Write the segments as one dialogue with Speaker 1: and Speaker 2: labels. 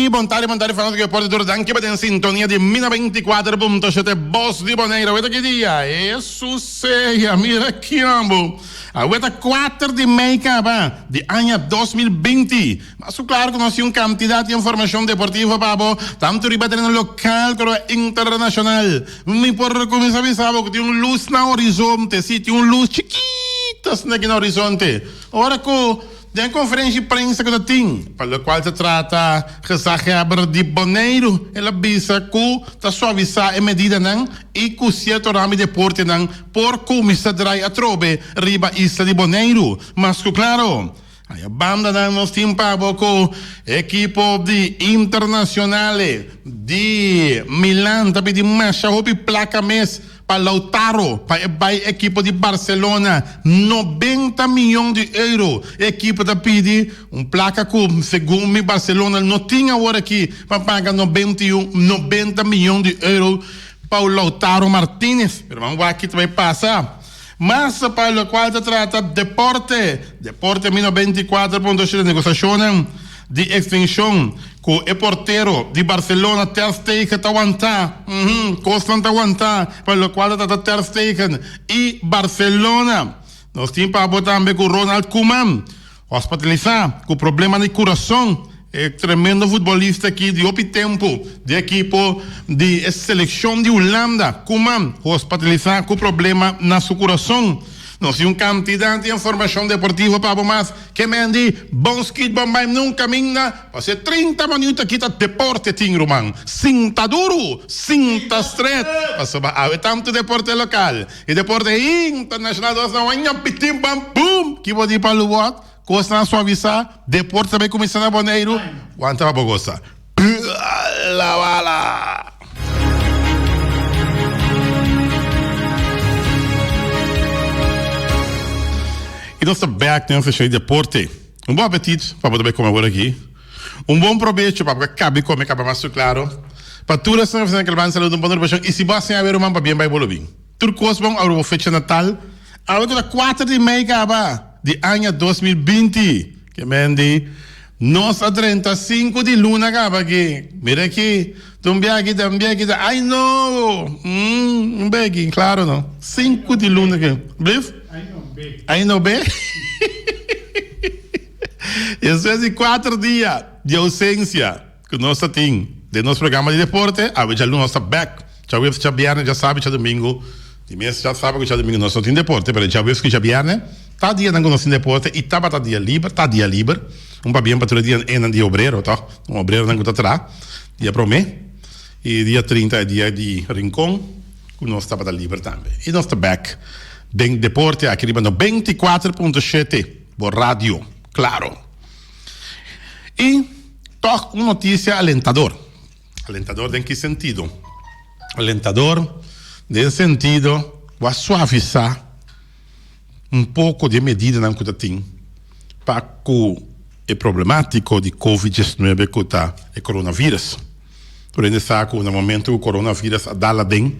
Speaker 1: Bon tardi, bon tardi fanatiko di deporte tur danki pa den sintonia di Mina 24.7 Bos di Boneiro. Aweta ki dia? Hesus sea, mira kiambo. Aweta 4 di mei kaba di aña 2020. Mas ku klaro ku nos tin un kantidat di informashon deportivo pa bo, tantu riba tereno lokal komo internashonal. Mi por kuminsá bisa bo ku tin un lus na horizonte, sí, tin un lus chikito asina aki na horizonte. Ora ku Den konferensha di prensa ku ta tin, pa lokual ta trata gezaghebber di Boneiru, el a bisa ku ta suavisá e medidanan i ku sierto ramo di deportenan por kuminsá drai atrobe riba isla di Boneiru. Mas ku klaro, aya bandanan nos tin pa bo ku ekipo di Internazionale di Milan ta pidi masha hopi plaka mes Pa Lautaro pa e bai ekipo di Barcelona nobenta miyon di euro. E ekipo ta pidi un plaka ku segun mi Barcelona no tin awor aki pa paga 90 miyon di euro pa Lautaro Martinez. Pero ban wak ki ta bai pasa. Mas pa lokual ta trata deporte, Deporte mi 94.7 negosiashonnan di ekstenshon ku e portero di Barcelona Ter Stegen ta wantá. Uhum, kosnan ta wantá pa lokual ta trata Ter Stegen i Barcelona. Nos tin pa bo tambe ku Ronald Koeman hospitalisá ku problema di kurason. E tremendo futbolista aki di hopi tempu di ekipo di e selekshon di Hulanda, Koeman, hospitalisá ku problema na su kurason. Nos tin un kantidat di informashon deportivo pa bo mas ke men di bon skit bon bai nunka minda pase 30 minuut aki ta deporte tin ruman sinta duru sinta stret pasobra awe tantu deporte lokal i deporte internashonal nos na waña pitin bam bum ki bo di pa luwòt kosnan a suavisá deporte ta bai kuminsá na Boneiru wanta pa bo gosa. Bala bala. I nos ta bek den seshon di deporte. Un bon apetit pa bo ta bai kome awor aki. Un bon probecho pa bo ka kabi kome kaba mas su klaro. Pa tur esnan ku ta na Kelban saludo un bon rubashon i si bo a siña awe ruman pabien bai bo lo bin. Tur kos bon awor bo fecha natal. Awe ku ta kuater di mei kaba di aña 2020. Ke men di, Nos a drenta sinku di luna kaba aki. Mira aki, ta un biaha kita, un biaha kita. Ai no! Mm, un beki, klaro no. Sinku di luna ki. Blif?
Speaker 2: Ai no be.
Speaker 1: Ai no be? Despues di kuater dia di ousensia ku nos ta tin den nos programa di deporte, awe djaluna nos ta bek. Djaweps, djabièrnè, djasabi, djadumingu. Di mes djasaba ku djadumingu nos no tin deporte, pero djaweps ku djabièrnè ta dianan ku nos tin deporte i tabata dia liber, ta dia liber. Un pabien pa tur e dia enan di obrero tòg, un obreronan ku ta traha dia promé i dia 30 e dia di Rincon ku nos tabata liber tambe. I nos ta bèk den deporte aki riba 94.7 bo radio Claro. I tòg un notisia alentador. Alentador den ki sentido? Alentador den sentido ku a suavisá un poko di e medidanan ku ta tin pa ku e problemátiko di covid diesnuebe ku ta e coronavirus. Tur hende sa ku na momento ku coronavirus a dal aden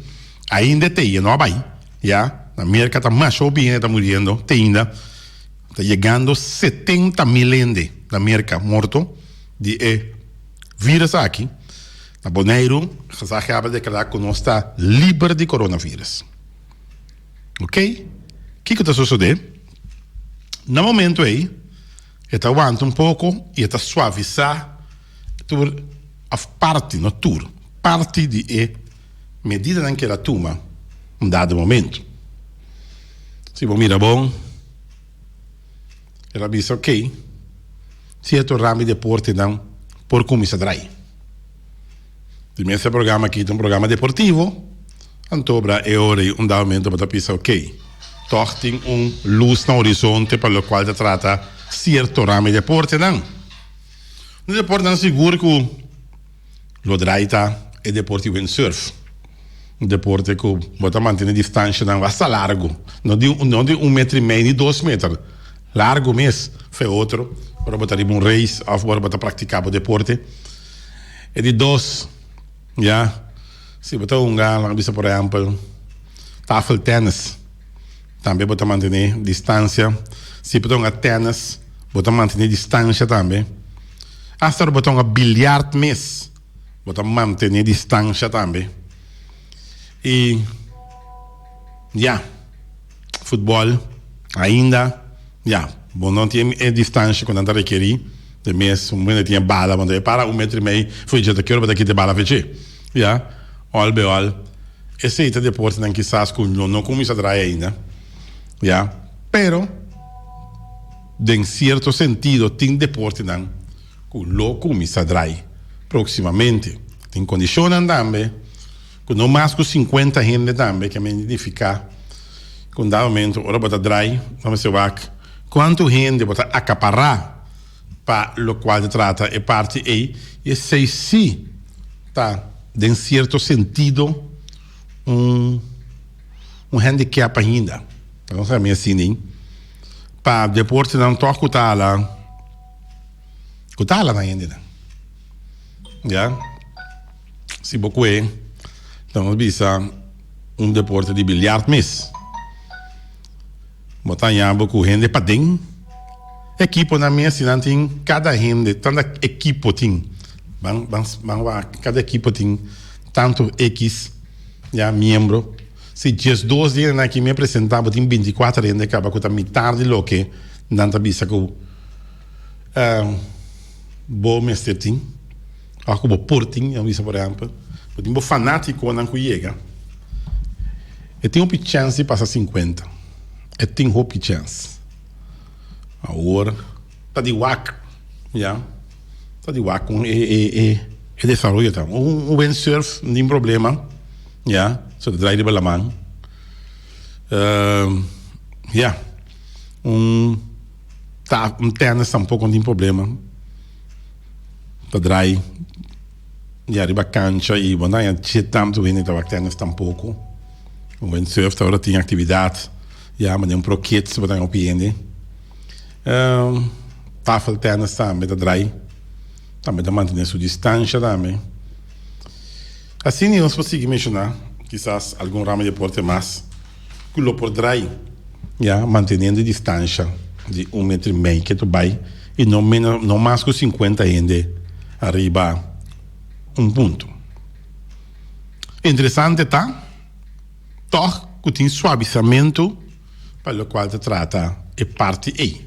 Speaker 1: ainda e tei, e no a bai, ya. Na Merka ta masha hopi hende ta muriendo te ainda, ta yegando 70 mil hende na Merka morto di e virus aki. Na Boneiru, gezaghebber a deklará ku nos ta liber di coronavirus. Ok, kiko ta sosodé? Na momento ei, e ta wanta un poko i e ta suavisá tur òf parti, no tur, parti di e medidanan ku el a tuma un dado momento. Si bo mira bon, el a bisa ok, sierto ramo di deportenan por kuminsá drai. Di mes e programa aki ta un programa deportivo, anto bra e ora ei un dado momento bo ta bisa ok, tòg tin un lus na horizonte pa lokual ta trata sierto ramo di deportenan. Un deportenan sigur ku lo drai ta e deporte di windsurf, un deporte ku bo ta mantene distanshanan basta largu, no di no di un metro i mei ni dos meter, largu mes fe otro ora bo ta riba un race òf ora bo ta praktiká bo deporte. E di dos, ya, si bo ta hunga, laga bisa por ehèmpel, tafeltennis, tambe bo ta mantené distansia. Si bo ta hunga tènis, bo ta mantené distansia tambe. Hasta ora bo ta hunga biljart mes, bo ta mantené distansha tambe. I ya, futbòl ainda ya, bo no tin e distansha ku nan ta rekerí de mes. Un hende tin e bala, bo no ta para un metro i mei for dje, ta ki ora bo ta kita e bala for dje. Ya, òl be òl, esei ta deportenan kisas ku lo no kuminsá drai ainda, ya, pero. Den cierto sentido tin deportenan cu lo cuminsa drai proximamente. Tin condicionnan tambe cu no mas cu cincuenta hende tambe ke men nifica cu un dado momento ora bo ta drai bo mester wak cuanto hende bo ta acapara pa locual ta trata e parti ey y esey si ta den cierto sentido un un handicap ainda. Nos a mi asina. Pa deportenan tòg ku ta hala ku ta hala nan hendenan ya si bo kue ta nos bisa un deporte di biljart mes bo ta haña bo ku hende paden ekiponan mes si nan tin kada hende tanta ekipo tin ban ban ban wak kada ekipo tin tantu ekis ya miembro. Si 12 di nan aki mi a presenta bo tin 24 hende kaba ku ta mitar di loke nan ta bisa ku bo mester tin òf ku bo por tin. Nan bisa por ehèmpel bo tin bo fanatikonan ku yega e tin hopi chèns di pasa 50 e tin hopi chèns. Awor ta di wak ya ta di wak kon e desaroyo ta. Un windsurf no tin problema. Ya, so ta drai riba laman. Ya, un ta un tennis tampoco no tin problema. Ta drai ya riba cancha y bo no haña dje tanto hende ta wak tennis tampoco. Un windsurf ta ora tin actividad, ya, manera un pro kids bo ta haña hopi hende. Tafel tennis tambe ta drai, tambe ta mantene su distancia tambe. Asina nos por sigui menshoná kisas algun rama di deporte mas ku lo por drai ya manteniendo e distansha di un metro i mei ke ta bai i no menos no mas ku sinkuenta hende ariba un punto. Interesante ta tòg ku tin suavisamentu pa lokual ta trata e parti ei.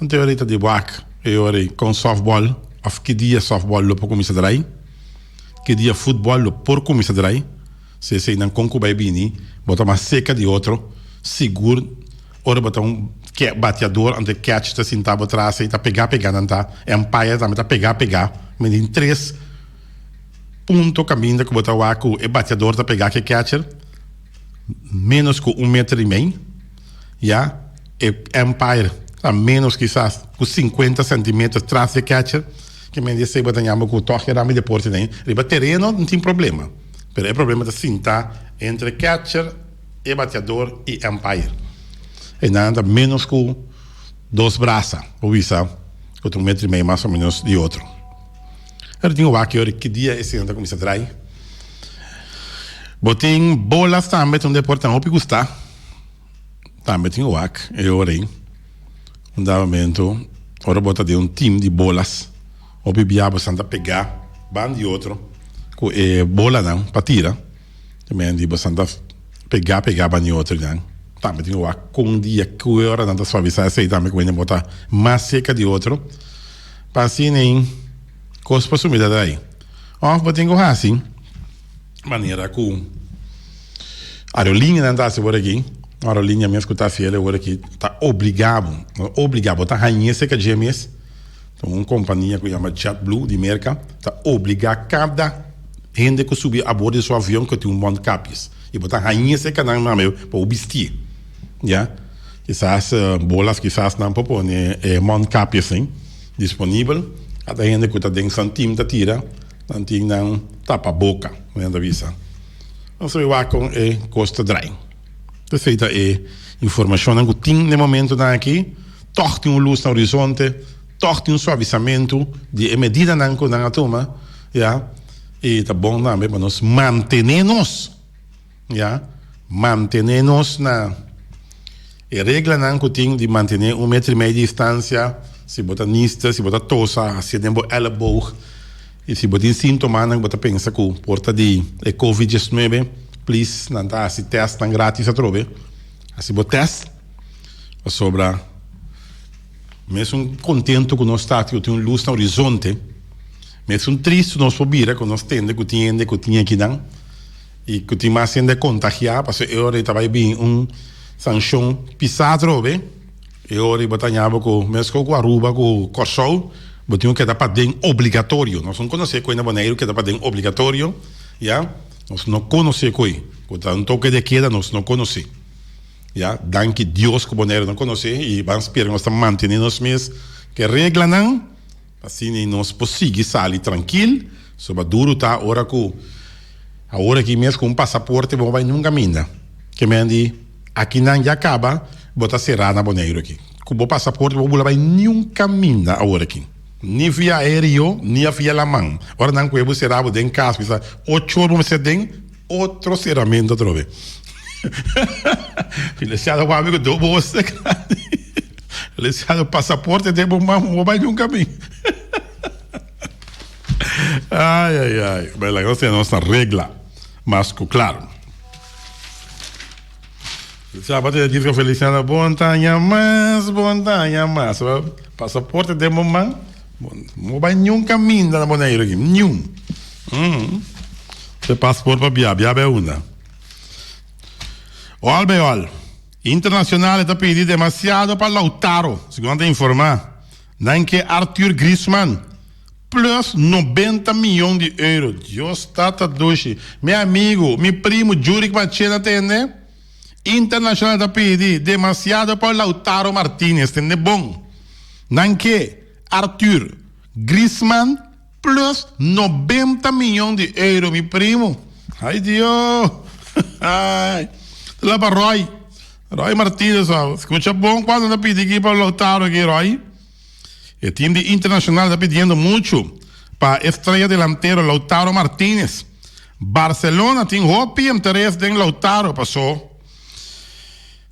Speaker 1: Anto e ora ei ta di wak e ora ei kon sòftbòl òf ki dia sòftbòl lo por kuminsá drai. Ki dia futbòl lo por kuminsá drai? Si eseinan kon ku bai bini, bo ta mas seka di otro. Sigur ora bo ta un bateador anto e catcher ta sinta bo tras ei ta pegá pegá nan ta, e umpire tambe ta pegá pegá. Mi tin tres punto kaminda ku bo ta wak ku e bateador ta pegá ku e catcher ménos ku un meter i mei, ya. E umpire ta ménos kisas ku sinkuenta sentimeter tras di e catcher. Ke men di esei bo ta yama ku tòg e rami deporte den riba tereno no tin problema, pero e problema ta sinta entre catcher, e bateador i umpire. Einan ta menos ku dos brasa, bo bisa ku ta un metro i mei mas o menos di otro. Pero tin wak yori ki dia eseinan ta kuminsá drai. Bo tin bolas tambe ta un deporte nan hopi gusta. Tambe tin wak e ora ei. Un dado momento ora bo ta den un team di bolas hopi bia bo san ta pega ban di otro ku e bolanan pa tira te men di bo san ta pega pega ban di otro nan. Tambe tin wak kon dia ku e ora nan ta suavisa esei tambe ku hende bo ta mas serka di otro pa asina ei kos por sumida dai. Of bo tin ku hasi. Manera ku aerolinianan ta hasi awor aki, un aerolinia mes ku ta hasi el awor aki ta obliga bo, no obliga bo, ta hañ'é serka dje mes, ta un kompania ku yama JetBlue di Merka ta obliga kada hende ku subi abor di su avion ku tin un mondkapjes i bo ta hañ'é serka nan tambe pa bo bistié, ya. Kisas bolas kisas nan por pone e mondkapjesnan disponibel, kada hende ku ta den san tim ta tira. Nan tin nan tapa boka, nan ta bisa. Nos ta bai wak kon e kos ta drai. Esei ta e informashonnan ku tin na e momentunan aki. Tòg tin un lus na horizonte, tòg tin un suavisamentu di e medidanan ku nan a tuma, ya. I ta bon tambe pa nos mantené nos. Ya, mantené nos na e reglanan ku tin di mantené un metro i mei di distansia. Si bo ta nister, si bo ta tosa, hacié den bo elleboog. Y si bo tin sintomanan bo ta pensa cu por ta di e covid diesnuebe, please nan ta haci testnan gratis atrobe. Haci bo test pasobra mesun contento cu nos ta cu tin un luz na horizonte, mesun tristo nos por bira cu nos tende cu tin hende cu tin akinan y cu tin mas hende contagia pasobra e ora ei ta bay bin un sancion pisa atrobe. E ora bo ta haña bo ku meskos ku Aruba ku Kòrsou bo tin ku keda paden obligatorio. Nos no konosé koe na Boneiru keda paden obligatorio, ya. Nos no konosé koe. Ku ta un toke de keda nos no konosé. Ya, danki Dios ku Boneiru no konosé i ban spera nos ta mantené nos mes ku e reglanan asina nos por sigui sali trankil. Soba duru ta ora ku awor aki mes ku un pasaporte bo no bai nunka minda. Ke men di. Akinan ya kaba bo ta será na Boneiru aki. Ku bo pasaporte bo bula bai niun kaminda awor aki. Ni via aereo ni a via laman. Ora nan kue bo será bo den kas bisa ocho or bo mester den otro seramentu atrobe. Feliciano wak mi ku do bos grandi. Feliciano pasaporte den bo man bo bai niun kaminda. Ai ai ai. Bai laga nos tene nos na regla mas ku klaro. Sabato ya disco Feliciano Bontaña mas, Bontaña mas. Pasaporte den bo man, bo bai niun caminda na Boneiru aki, niun. Mm. Te paspoort pa bia, bia bai unda. Ol bai ol. Internacional ta pidi demasiado pa Lautaro, segun nan ta informa. Nan ke Arthur Griezmann. Plus nobenta miyon di euro. Dios tata dushi. Mi amigo, mi primo Jurick Machena tende? Internacional ta pidi demasiado pa Lautaro Martinez, tende bon. Nan ke Arthur Griezmann plus nobenta miyon di euro, mi primo. Ay Dios. Ay. Ta la pa Roy. Roy Martinez, scucha bon cuando ta pidi aki pa Lautaro aki, Roy. E team di Internacional ta pidiendo mucho pa estrella delantero Lautaro Martinez. Barcelona tin hopi interes den Lautaro paso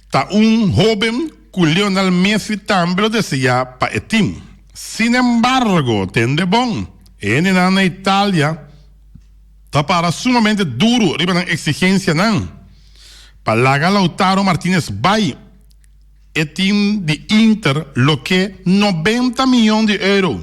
Speaker 1: ta un hoben cu Lionel Messi tambe lo desea pa e team. Sin embargo, tende bon, e hendenan na Italia ta para sumamente duro riba nan exigencianan pa laga Lautaro Martinez bay. E team di Inter lo ke nobenta miyon di euro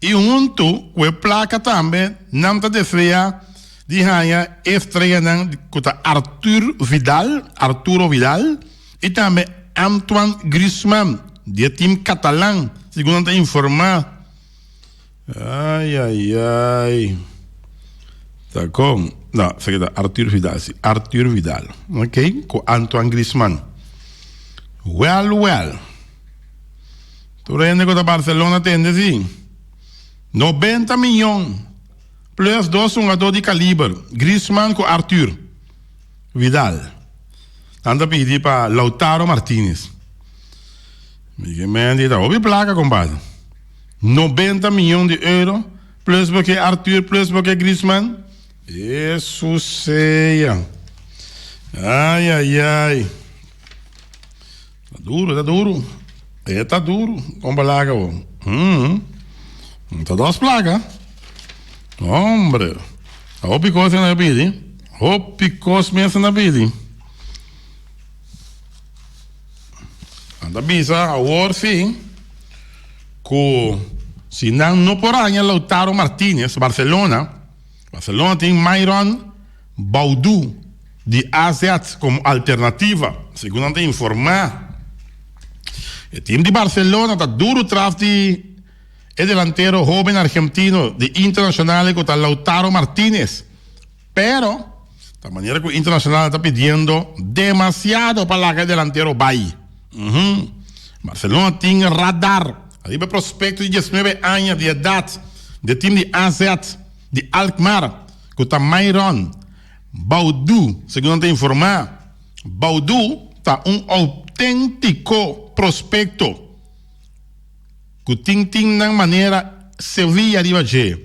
Speaker 1: i huntu ku e plaka tambe nan ta desea di haña e estreanan ku ta Arthur Vidal, Arturo Vidal, i tambe Antoine Griezmann di e team katalan, segun nan ta informá. Ai ai ai. Ta kon? No, esaki ta Arthur Vidal, si. Arthur Vidal. Ok, ku Antoine Griezmann. Wel, wel. Tur hende ku ta Barcelona tende si. Nobenta miyon plus dos hungadó di kaliber, Griezmann ku Arthur Vidal. Nan ta pidi pa Lautaro Martinez. Mi ke men di ta hopi plaka, kompadre. Nobenta miyon di euro plus bo ke Arthur plus bo ke Griezmann. Hesus sea. Ay ay ay. Ta duro, ta duro. E ta duro. Kon balaga bo. Mm. Ta dos placa. Hombre. Hopi kos na pidi. Hopi kos mes na pidi. Nan ta bisa awor si ku si nan no por haña Lautaro Martinez, Barcelona, Barcelona tin Myron Boudou di AZ komo alternativa, segun nan ta informá. E tim di Barcelona ta duru tras di e delantero hoben argentino di Internacional ku ta Lautaro Martinez. Pero, ta manera cu Internacional ta pidiendo demasiado pa laga e delantero bay. Uhum. Barcelona tin radar riba e prospecto di diesnuebe aña di edad di e team di AZ di Alkmaar, cu ta Myron Boudou, segun nan ta informa. Boudou ta un autentico prospecto cu tin teamnan manera Sevilla riba dje.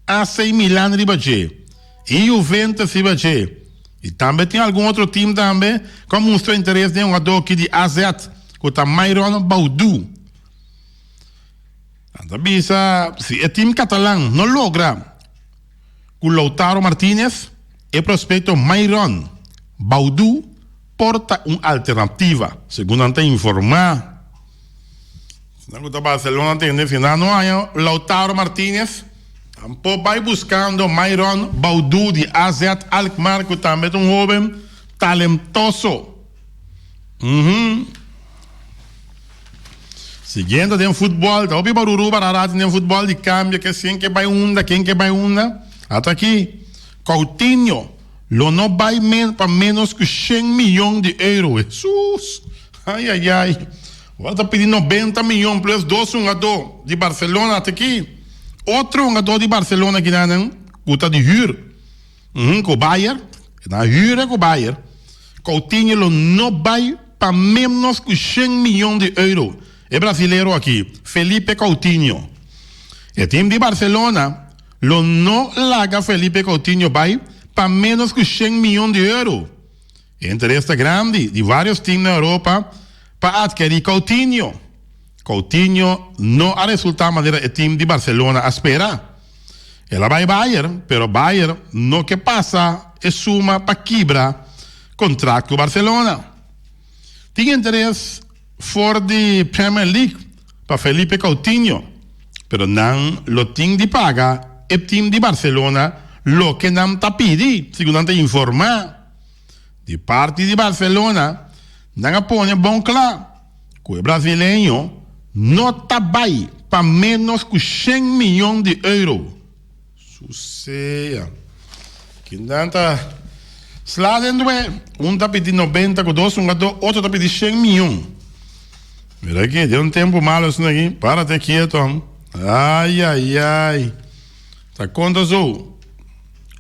Speaker 1: AC Milan riba dje y Juventus riba dje y tambe tin algun otro team tambe cu a mustra interes den e hugador aki di AZ cu ta Myron Boudou. Nan ta bisa si e team catalan no logra ku Lautaro Martinez, e prospecto Myron Baudou por ta un alternativa, segun nan ta informa. Esnan ku ta Barcelona tende si nan no haña Lautaro Martinez, nan por bai buskando Myron Baudou di AZ Alkmaar ku tambe ta un hoben talentoso. Siguiendo den futbol, ta hopi baruru barara den futbol di cambio ke sien ke bai unda, ken ke bai unda. Ata aki, Coutinho lo no bai men pa menos ku shen miyon di euro. Hesus! Ai ai ai. Ora ta pidi 90 miyon plus dos hungadó di Barcelona. Ata aki, otro hungadó di Barcelona kinanan ku ta di huur. Ku Bayern, nan huur ku Bayern. Coutinho lo no bai pa menos ku shen miyon di euro. E brasilero aki, Felipe Coutinho. E tim di Barcelona lo no laga Felipe Coutinho bai pa menos ku shen miyon di euro. E interes ta grandi di varios tim na Europa pa atkerí Coutinho. Coutinho no a resultá manera e tim di Barcelona a spera. El a bai Bayern, pero Bayern no ke pasa e suma pa kibra kontrakt ku Barcelona. Tin interes for di Premier League pa Felipe Coutinho, pero nan lo tin di paga e tim di Barcelona loke nan ta pidi, segun nan ta informa. Di parti di Barcelona, nan a pone bon kla ku e brasileño no ta bai pa ménos ku shen miyon di euro. Susea. Kinan ta sla den due. Un ta pidi nobenta ku dos hungadó, otro ta pidi shen miyon. Mira aki, den un tempu malo asina aki, párate kieto. Ai, ai, ai. Ta konta so.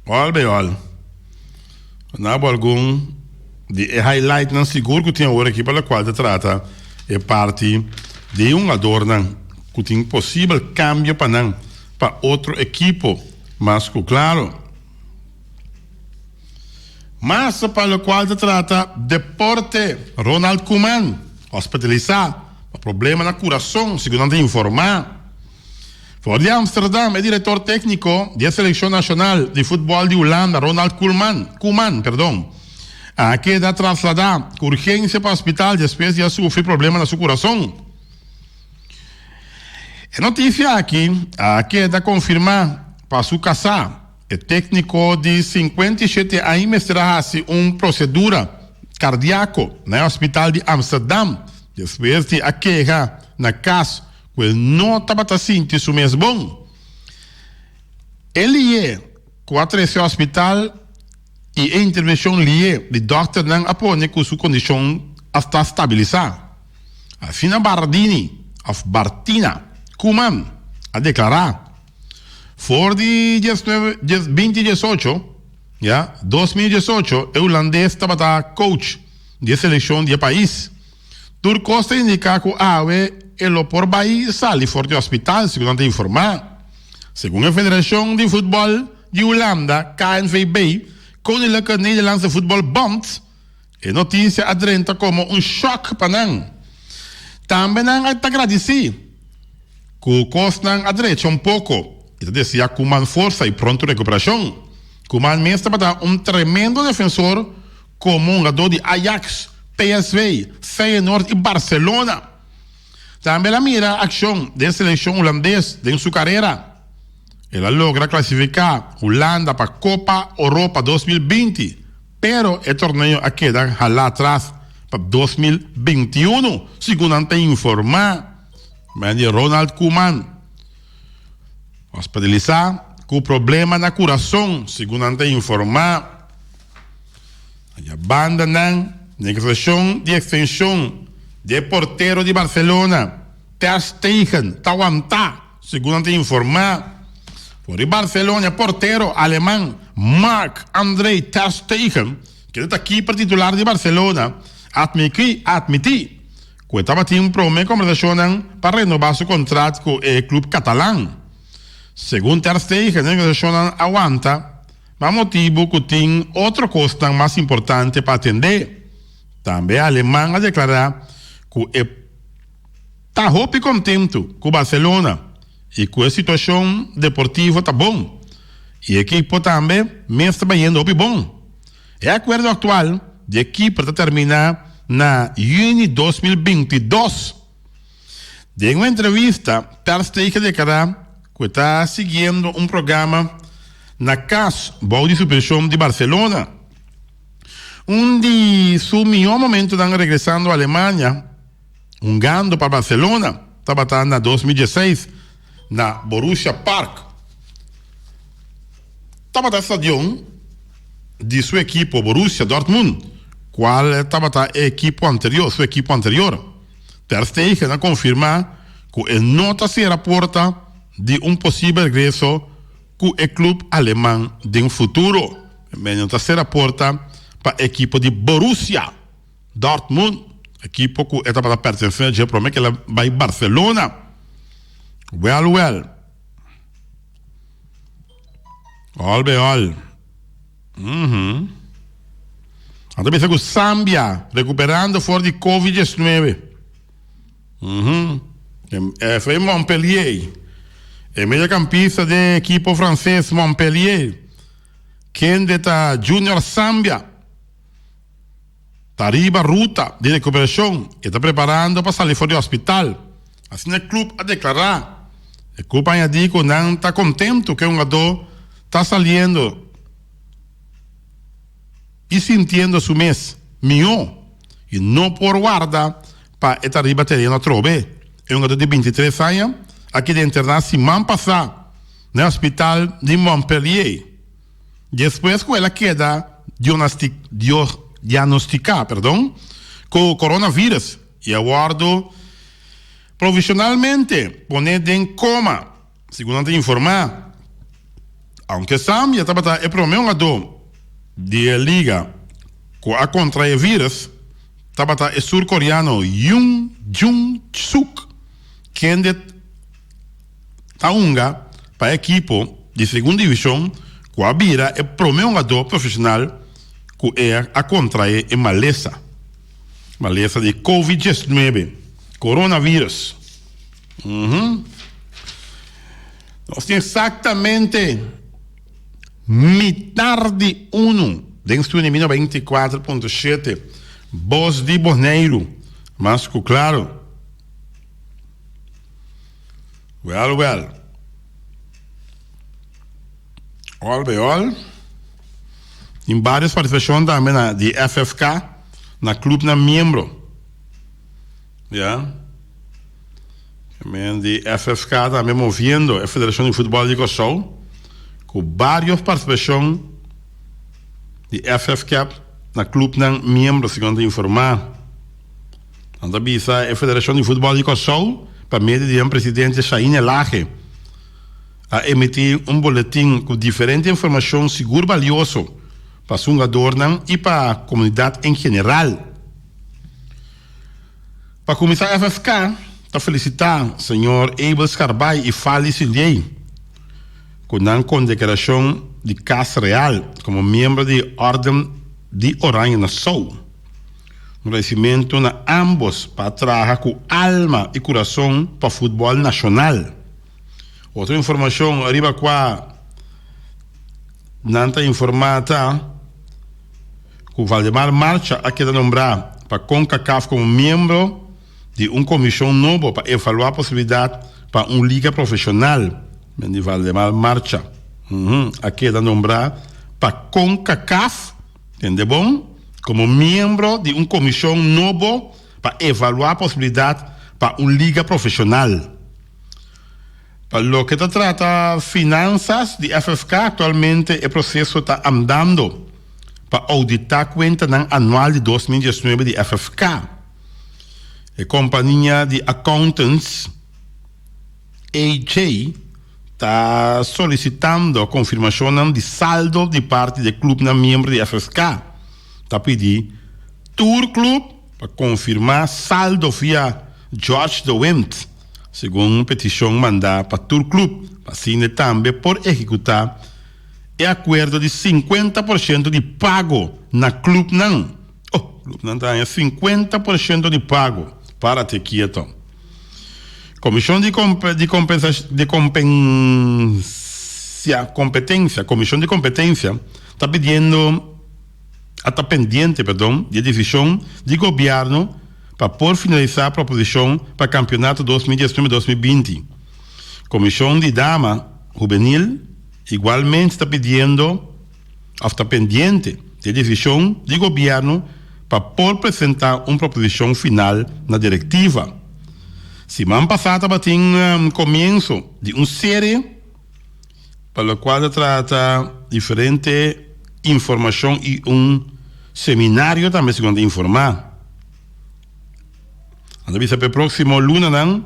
Speaker 1: Ol bay ol. Na bo algun di e highlightnan sigur ku tin awor aki pa lokual ta trata e parti di e hungadornan ku tin posibel kambio pa nan pa otro ekipo mas ku klaro. Mas pa lokual ta trata deporte Ronald Koeman hospitalisá pa problema na kurason segun nan ta informá. For di Amsterdam, e director tecnico di e seleccion nacional di futbol di Hulanda, Ronald Koolman, Koeman, perdon, a keda traslada cu urgencia pa hospital despues di a sufri problema na su curason. E noticia aki a keda confirma pa su casa. E tecnico di 57 aña mester a haci un procedura cardiaco na e hospital di Amsterdam despues di a keha na cas ku el no tabata sinti su mes bon. E lié ku a trese hospital i e intervenshon lié di dòkternan a pone ku su kondishon a sta stabilisá. Asina Bardini òf Bartina Koeman a deklará. For di diesnuebe binti diesocho, ya, 2018, e hulandes tabata coach di e selekshon di e pais. Tur kos ta indiká ku awe e lo por bai sali for di hospital, segun nan ta informá. Segun e Federashon di Futbòl di Hulanda, KNVB, Koninklijke Nederlandse Voetbal Bond, e notisia a drenta komo un shòk pa nan. Tambe nan a ta gradisí ku kosnan a drecha un poko i ta deseá Koeman forsa i pronto rekuperashon. Koeman mes tabata un tremendo defensor komo hungadó di Ajax, PSV, Feyenoord i Barcelona. Tambe el a mira akshon den selekshon hulandes den su karera. El a logra klasifiká Hulanda pa Kopa Oropa 2020, pero e torneo a keda halá atras pa 2021, segun nan ta informá. Mende Ronald Koeman hospitalisá ku problema na kurason, segun nan ta informá. Aya banda nan negosiashon di ekstenshon di e portero di Barcelona, Ter Stegen, ta wantá, segun nan ta informá. For di Barcelona e portero aleman Marc-André Ter Stegen, kende ta kiper titular di Barcelona, atmití atmití ku e tabatin promé kombersashonnan pa renobá su kontrat ku e klup katalan. Segun Ter Stegen e negosiashonnan a wanta. Pa motibu ku tin otro kosnan mas importante pa atendé. Tambe Aleman a deklará ku e ta hopi kontentu ku Barcelona. i ku e situashon deportivo ta bon i e ekipo tambe mes ta bayendo hopi bon. E akuerdo aktual di e kiper ta terminá na yüni 2022. Den un entrevista, Ter Stegen a deklará ku e ta siguiendo un programa na kas bou di supervishon di Barcelona. Un di su mihó momentonan regresando Alemania hungando pa Barcelona tabata na 2016 na Borussia Park. Tabata e stadion di su ekipo Borussia Dortmund, cual tabata e ekipo anterior, su ekipo anterior. Ter Stegen a confirma cu e no ta cera porta di un posibel regreso cu e club aleman den futuro. E no ta cera porta pa ekipo di Borussia Dortmund, ekipo cu e tabata pertenece dje prome cu el a bay Barcelona. Wel wel. All be all. Mhm. Nan ta bisa ku Zambia rekuperando for di Covid 19. Mhm. FC Montpellier. E mediocampista de ekipo franses Montpellier, kende ta Junior Zambia. Ta riba ruta di recuperacion y ta preparando pa sali for di hospital, asina e club a declara. E club a añadi cu nan ta contento cu e hungador ta saliendo y sintiendo su mes miho y no por warda pa e ta riba tereno atrobe. E hungador di 23 aña a keda interna siman pasa na e hospital di Montpellier. Despues ku el a keda diagnostiká ku coronavirus i a wòrdu provisionalmente poné den koma, segun nan ta informá. Aunke Zambia tabata e promé hungadó di e liga ku a kontrae e vírus, tabata e surkoreano Yoon Jung-suk kende ta hunga pa e ekipo di segun divishon ku a bira e prome hungadó profeshonal ku e a kontrae e malesa malesa di covid 19, coronavirus. Nos tin eksaktamente mitar di unu den studio di 94.7 Bos di Boneiru, mas ku klaro. Wel wel. All by all. Tin varios participacion tambe na di FFK na clubnan miembro. Ya. Men di FFK tambe moviendo e Federacion di Futbol di Kòrsou ku varios participacion di FFK na clubnan miembro segun ta informa. Nan ta bisa e Federashon di Futbòl di Kòrsou pa medio di nan presidente Shaine Lage a emití un boletin ku diferente informashon sigur balioso pa su hungadornan i pa komunidat en general. Pa kuminsá FFK ta felisitá señor Abel Scarbay i Fally Siliey ku nan kondekorashon di Kas Real komo miembro di Órden di Oranje Nassau. Un agradecimento na ambos pa a traha cu alma y curason pa futbol nacional. Otro informacion ariba cua nan ta informa ta cu Valdemar Marcha a keda nombra pa Concacaf como miembro di un comision nobo pa evalua posibilidad pa un liga profesional. Men di Valdemar Marcha a keda nombra pa Concacaf. Tende bon, komo miembro di un komishon nobo pa evaluá posibilidat pa un liga profeshonal. Pa loke ta trata finansas di FFK aktualmente e proseso ta andando pa ouditá kuentanan anual di 2019 di FFK. E kompania di accountants. AJ ta solicitando confirmacionnan di saldo di parti di e clubnan miembro di FSK. Ta pidi tur club pa confirma saldo via George de Windt, segun un peticion manda pa tur club, pa asina tambe por ehecuta e acuerdo di 50 por ciento di pago na clubnan. Oh, clubnan ta haña 50 por ciento di pago. Párate quieto. Komishon di di di kompensia kompetensia Komishon di kompetensia ta pidiendo a ta pendiente perdon di e desishon di gobièrnu pa por finalisá proposishon pa kampionato 2019 2020. Komishon di dama hubenil igualmente ta pidiendo òf ta pendiente di e desishon di gobièrnu pa por presentá un proposishon final na direktiva. Siman pasá tabatin komienso di un serie pa lokual ta trata diferente informashon i un seminario tambe segun ta informá. Nan ta bisa pa e próksimo lunanan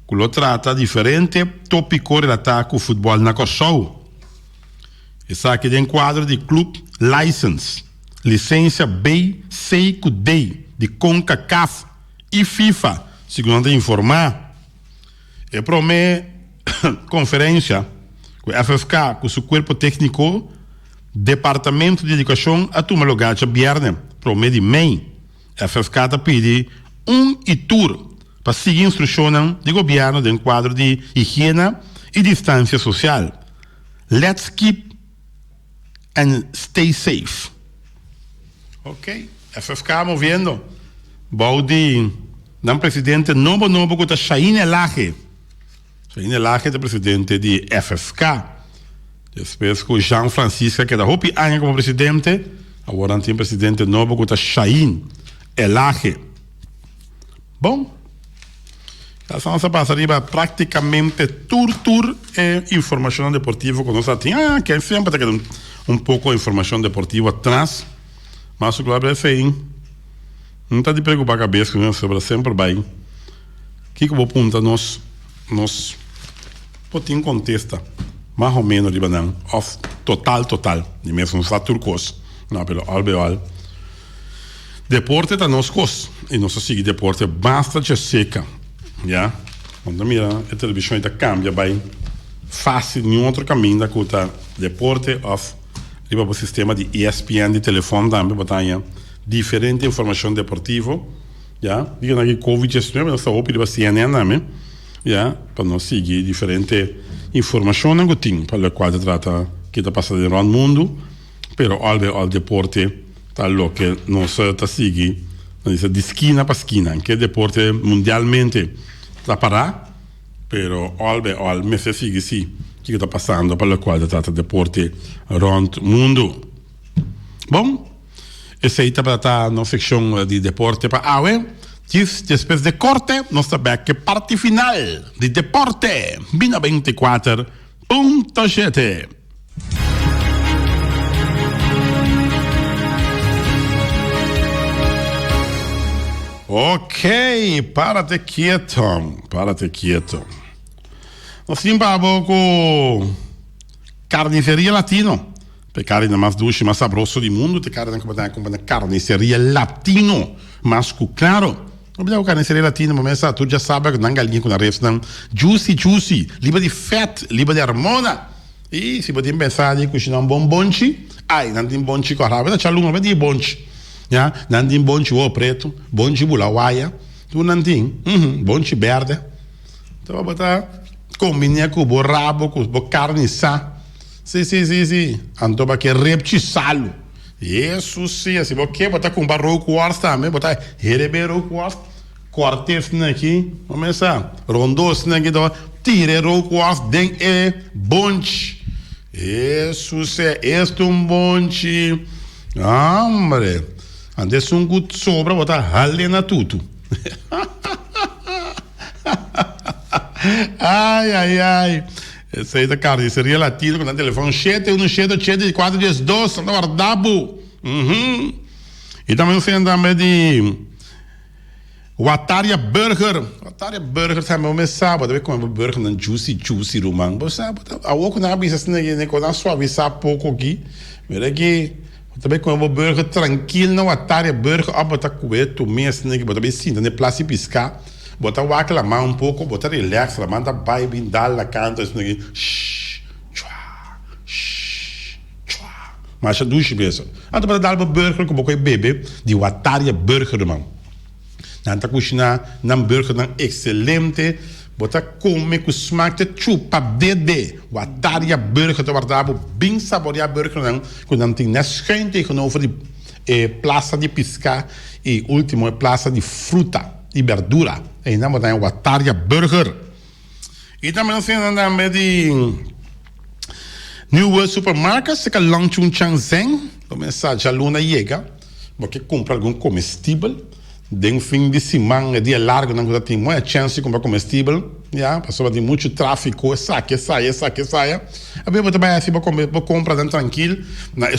Speaker 1: ku lo trata diferente tópiko relatá ku futbòl na Kòrsou. Esaki den kuadro di Club License, lisensia B, C ku D di Concacaf i FIFA, segun nan ta informá. E promé konferensha ku FFK ku su kuerpo tékniko, Departamento di Edukashon a tuma lugá djabièrnè promé di mei. FFK ta pidi un i tur pa sigui instrukshonnan di gobièrnu den kuadro di higiena i distansia sosial. Let's keep and stay safe. Ok, FFK moviendo bou di nan presidente nobo nobo ku ta Shaine Elhage. Shaine Elhage ta presidente di FFK. Despues ku Jean Francisca keda hopi aña komo presidente, awor nan tin presidente nobo ku ta Shaine Elhage. Bon, ya nos a pasa riba práktikamente tur tur e informashonnan deportivo ku nos a tin. Ah, ke semper ta keda un poko informashon deportivo atras, mas su klaro esei no ta di preokupá kabes ku nos pasobra semper bai kiko bo punta nos, nos por tin kontesta mas o menos riba nan òf total total di mes nos sa tur kos, no pero al be al. Deporte ta nos kos i nos ta sigui deporte basta dje seka ya. Bo ta mira e televishon ta kambia bai fásil niun otro kaminda ku ta deporte òf riba bo sistema di ESPN di telefòn tambe bo ta haña diferente informashon deportivo ya. Di nan ki covid 19 nos ta hopi riba CNN tambe ya pa nos sigui diferente informashonnan ku tin pa lokual ta trata ke ta pasa den rònt mundu pero òl bai òl deporte. Ta loke nos ta sigui, nan bisa di skina pa skina. Ke deporte mundialmente ta pará, pero òl by òl mester sigui si kiko ta pasando pa lokual ta trata deporte rònt mundu. Bon, esei tabata nos sekshon di deporte pa awe. Djis despues de korte nos ta bèk ke parti final di Deporte Bina 24 punto shete. Ok, párate quieto, párate quieto. Nos tin pa bo ku Carniceria Latino. Pe carne mas dushi, mas sabroso di mundo, te carne ku bo ta kumpra na Carniceria Latino. Mas ku claro. No bida ku Carniceria Latino, bo mesa tur dja sabe ku nan galiña ku nan refnan juicy juicy, liba di fèt, liba di armona. I si bo tin pensa di kushina un bon bonchi, ai, nan tin bonchi kòrá. Bo ta chalunga bo di bonchi. Ya, nan tin bonchi wowo pretu, bonchi bula waya, tur nan tin. Uhum, bonchi bèrdè. Enton bo ta kombiné ku bo rabo, ku bo karni sa. Si, si, si, si. Anto bo ke repchi salu. Hesus sia, si bo ke bo ta kumpra rookworst tambe, bo ta herebé rookworst. Kòrt'é esnan aki, bo mesa rondó esnan aki ta tira e rookworst den e bonchi. Hesus e, es ta un bonchi. Hombre, anto esun ku sobra bo ta hal'é na tutu. Ai, ai, ai. Esei ta Carniceria Latino ku nan telefòn shete unu shete ochenta i kuater dies dos. Nan ta warda bo. I tambe nos tin tambe di. Wataria Burger, Wataria Burger sa mi mes sa bo ta bay come bo burgernan juicy juicy ruman bo sa bo ta awor ku nan a bisa asina aki ku nan a suavisa poko aki mira aki bo ta bay come bo burger trankil na Wataria Burger of bo ta kue tu mes asina aki bo ta bay sinta na e plas di piska bo ta wak laman un poko bo ta relax laman ta bay bin dal na kanto asina aki shh chua shh chua masha dushi mes anto bo ta dal bo burger ku bo koe bebe di Wataria Burger ruman. Nan ta kushiná nan burgernan ekselente. Bo ta come cu smaak te chupa dede. Wataria Burger ta warda bo bin saborea burgernan cu nan tin net schuin tegenover di e plaza di pisca y ultimo e plaza di fruta y berdura. Eynan bo ta haña Wataria Burger. Y tambe nos tin nan tambe di New World Supermarket cerca Long Chun Chang Zeng. Bo mester sa djaluna yega bo ke cumpra algun comestibel. Den fin di siman e dia largonan ku ta tin moe chèns di kumpra komestibel, ya, pasobra tin muchu tráfiko, esaki, esaya, esaki, esaya. Abia bo ta bai hasi bo bo kompranan trankil na e.